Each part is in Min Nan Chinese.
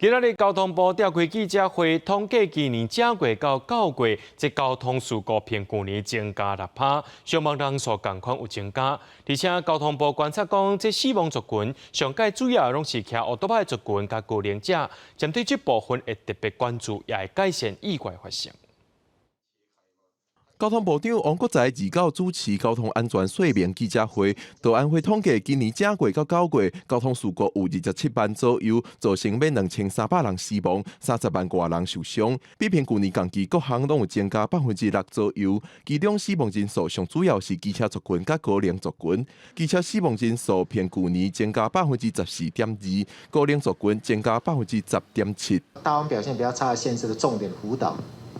今仔日交通部召開記者會，統計今年正月到九月，這交通事故比舊年增加6趴，傷亡人數仝款有增加。而且交通部觀察講，這死亡族群上蓋主要攏是騎歐多擺族群佮高齡者，針對這部分會特別關注，也會改善意外發生。交通部長王國材二九主持交通安全說明記者會，道安會統計今年正月到九月交通事故有27萬左右，造成欲2300人死亡，30萬外人受傷，比平舊年仝期各項攏有增加6%左右。其中死亡人數上主要是機車族群佮高齡族群，機車死亡人數比舊年增加14.2%，高齡族群增加10.7%。大灣表現比較差的縣市的重點輔導，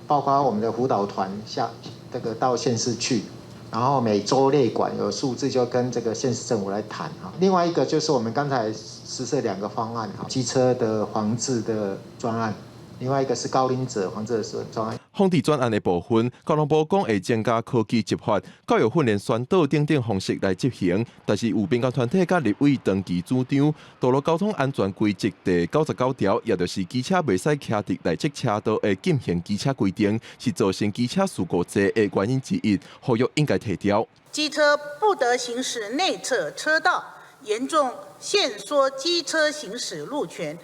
包括我們的輔導團下這個到縣市去，然後每週列管有數字就跟這個縣市政府來談哈。另外一個就是我們剛才實施兩個方案哈，機車的防治的專案，另外一個是高齡者防治的專案。防治專案的部分，交通部講會增加科技執法、教育訓練、宣導等等方式來執行。但是有民間團體佮立委長期主張，道路交通安全規則第99條，也就是機車袂使騎佇內側車道的禁行機車規定，是造成機車事故濟的原因之一，呼籲應該撤掉。機車不得行駛內側車道，嚴重限縮機車行駛路權。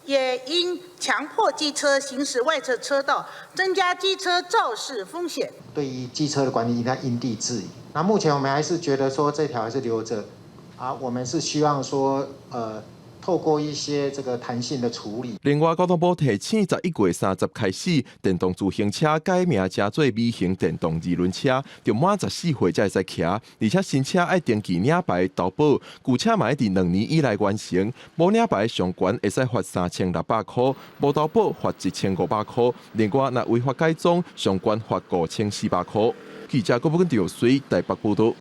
也因強迫機車行駛外側車道，增加機車肇事風險。對於機車的管理，應該因地制宜。那目前我們還是覺得說這條還是留着，啊，我們是希望說，透過一些這個彈性的處理。另外，交通部提醒，11月30開始，電動自行車改名稱做微型電動二輪車，著滿14歲才會使騎，而且新車愛登記領牌投保，舊車嘛愛佇2年以內完成。無領牌上懸會使罰3600箍，無投保罰1500箍。另外，若違法改裝，上懸罰5400箍。記者郭寶根、劉水台北報道。